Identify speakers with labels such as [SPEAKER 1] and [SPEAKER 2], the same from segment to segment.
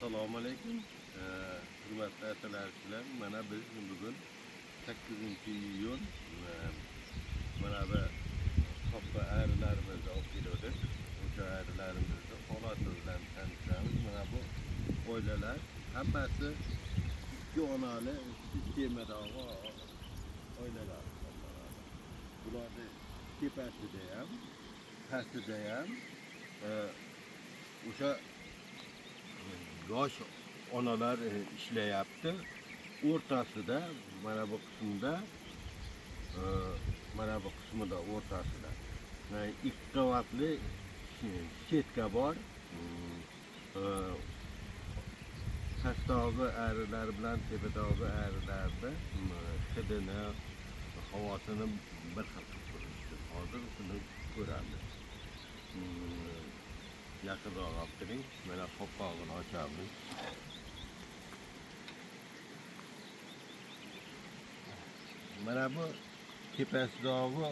[SPEAKER 1] Assalomu alaykum. Hurmatli asalarichilar, mana biz bugun 8-iyun mana bu qoppa arilarimizni olib keldik. O'sha arilarimizni holati bilan tanishamiz. Mana bu oilalar hammasi ikki onali sistemadagi oilalar hisoblanadi. Bularni tepasida ham, pastida ham o'sha yosh onalar ishlayapti. O'rtasida mana bu qismda, mana bu qismida o'rtasida ikki qavatli setka bor. Pastdagi arilar bilan tepadagi arilarni hidini, havosini bir xil qilib turishdi. Hozir shuni ko'ramiz. Yaqinroq olib turing. Mana qopqog'ini ochamiz. Mana bu tepasidagi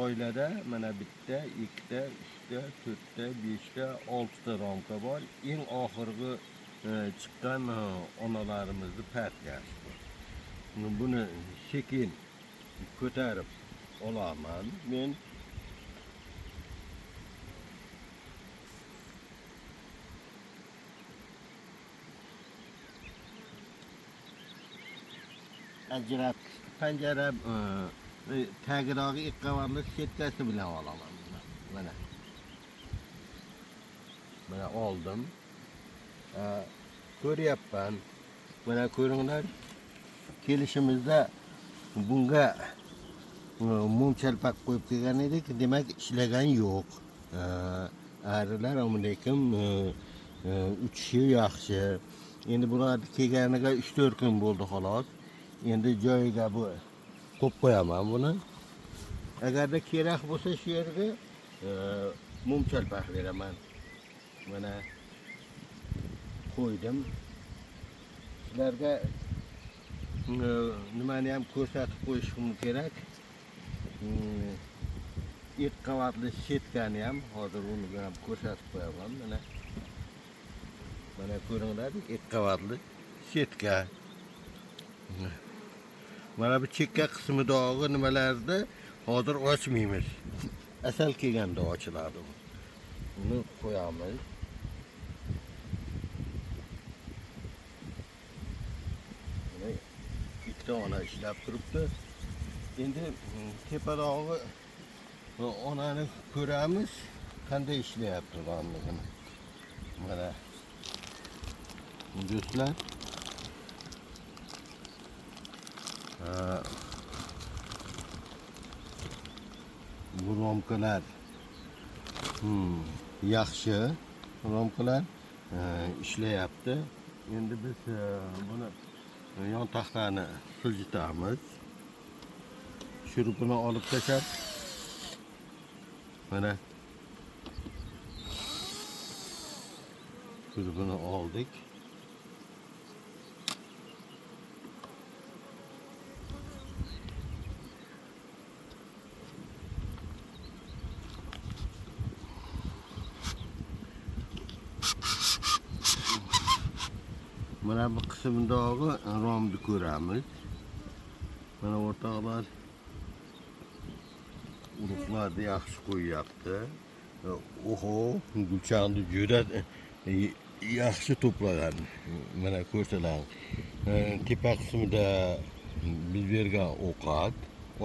[SPEAKER 1] oilada mana bitta, ikkita, uchta, to'rtta, beshta, oltita romka bor. Eng oxirgi chiqqan onalarimizni partiyasi bu. Buni sekin ko'tarib olaman men. Ajratgich panjara tagidagi ikki qavatli setkasi bilan olaman. Mana. Mana oldim. Ko'ryapman. Mana ko'ringlar. Kelishimizda bunga mum chalpak qo'yib kelgan edik. Demak, ishlagan yo'q. Arilar lekin uchishi yaxshi. Endi bular kelganiga 3-4 kun bo'ldi xolos. Endi joyiga bu qo'yib qo'yaman buni. Agarda kerak bo'lsa shu yerga mum chalpak beraman. Mana qo'ydim. Sizlarga nimani ham ko'rsatib qo'yishim kerak. Ikki qavatli setkani ham hozir uni ham ko'rsatib qo'yaman. Mana mana ko'ringlar, ikki qavatli setka. Mana bu chekka qismidagi nimalarni hozir ochmaymiz. Asal kelganda ochiladi. Uni qo'yamiz. Mana ikkita ona ishlab turibdi. Endi tepadagi onani ko'ramiz, qanday ishlayapti ularni. Mana do'stlar, bu romkalar yaxshi romkalar ishlayapti. Endi biz buni yon taxtani siljitamiz. Shurupini olib tashlab mana shurupini oldik. Mana bu qismidagi romni ko'ramiz. Mana o'rtoqlar urug'larni yaxshi qo'yyapti. Oho, gulchangni juda yaxshi to'plagan. Mana ko'rsalar, tepa qismida biz bergan ovqat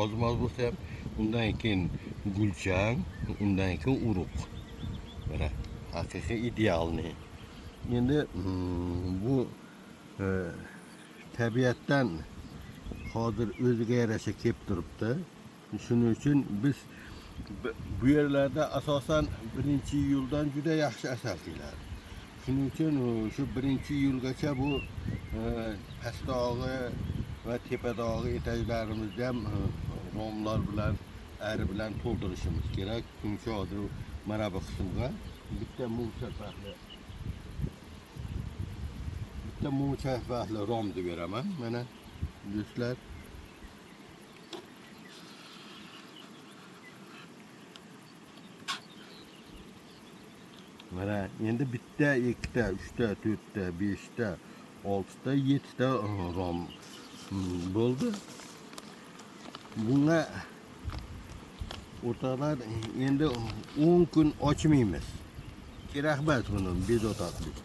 [SPEAKER 1] oz-moz bo'lsa ham, undan keyin gulchang, undan keyin urug'. Mana haqiqiy idealni. Endi bu tabiatdan hozir o'ziga yarasha kelib turibdi. Shuning uchun biz bu yerlarda asosan 1-iyuldan juda yaxshi asal keladi. Shuning uchun shu 1-iyulgacha bu pastdagi va tepadagi etajlarimizni ham romlar bilan, ari bilan to'ldirishimiz kerak. Chunki hozir mana bu qismga bitta mum chalpaqli romni beraman. Mana do'stlar, Mana endi bitta, ikkita, uchta, to'rtta, beshta, oltita, yettita rom bo'ldi. Bunga o'rtoqlar endi 10 kun ochmaymiz. Kerak emas buni bezovta qilish.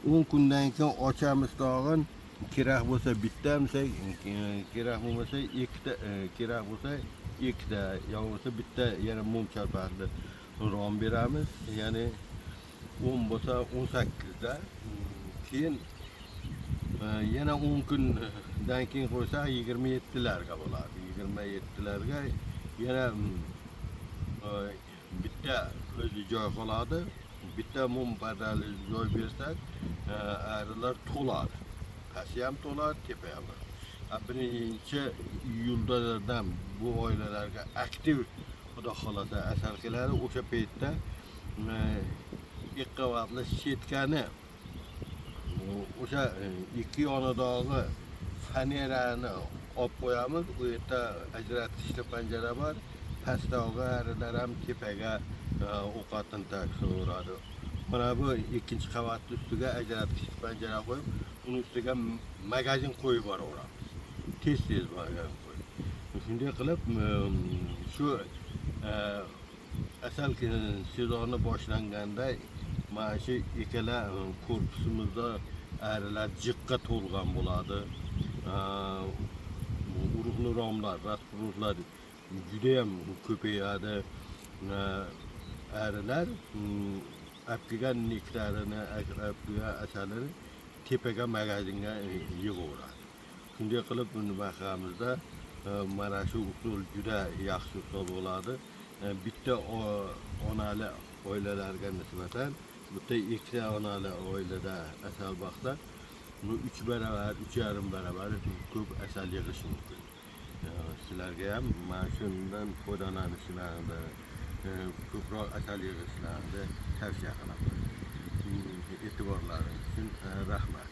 [SPEAKER 1] 10 kundan keyin ochamiz tog'in. Kerak bo'lsa bitta, kerak bo'lmasa ikkita, kerak bo'lsa ikkita, yo bo'lmasa bitta yana mum charpaqli rom beramiz. Ya'ni 10 bo'lsa 18 da. Keyin yana 10 kundan keyin qo'ysak 27larga bo'ladi. 27larga yana bitta o'zi joy qoladi. Bitta mum pardali joy bersak, arilar to'ladi. Pasti ham to'ladi, tepa ham. 1 iyuldan bu oilalarga aktiv xudo xolasa asal keladi. O'sha paytda ikki qavatli setkani o'sha ikki yonidagi fanerani olib qo'yamiz. U yerda ajratishli panjara bor. Pastdagi arilar ham tepaga ovqatini tashlaveradi. Mana bu ikkinchi qavatni ustiga ajratishli panjara qo'yib, uni ustiga magazin qo'yib boraveramiz. Tez-tez magazin qo'yib. Shunday qilib shu asal sezoni boshlanganda mana shu ikkala korpusimizda arilar jiqqa to'lgan bo'ladi. Urug'li romlar, rasplodlar juda ham ko'payadi. Arilar olib kelgan nektarini, olib kelgan asalini tepaga magazinga yig'averadi. Shunday qilib nima qilamizda, mana shu usul juda yaxshi usul bo'ladi. Bitta onali oilalarga nisbatan bitta ikkita onali oilada asal boqsa, bu 3 barobar, 3,5 barobar ko'p asal yig'ish mumkin. Sizlarga ham mana shundan foydalanishlarini, ko'proq asal yig'ishlarini tavsiya qilaman. E'tiborlaringiz uchun rahmat.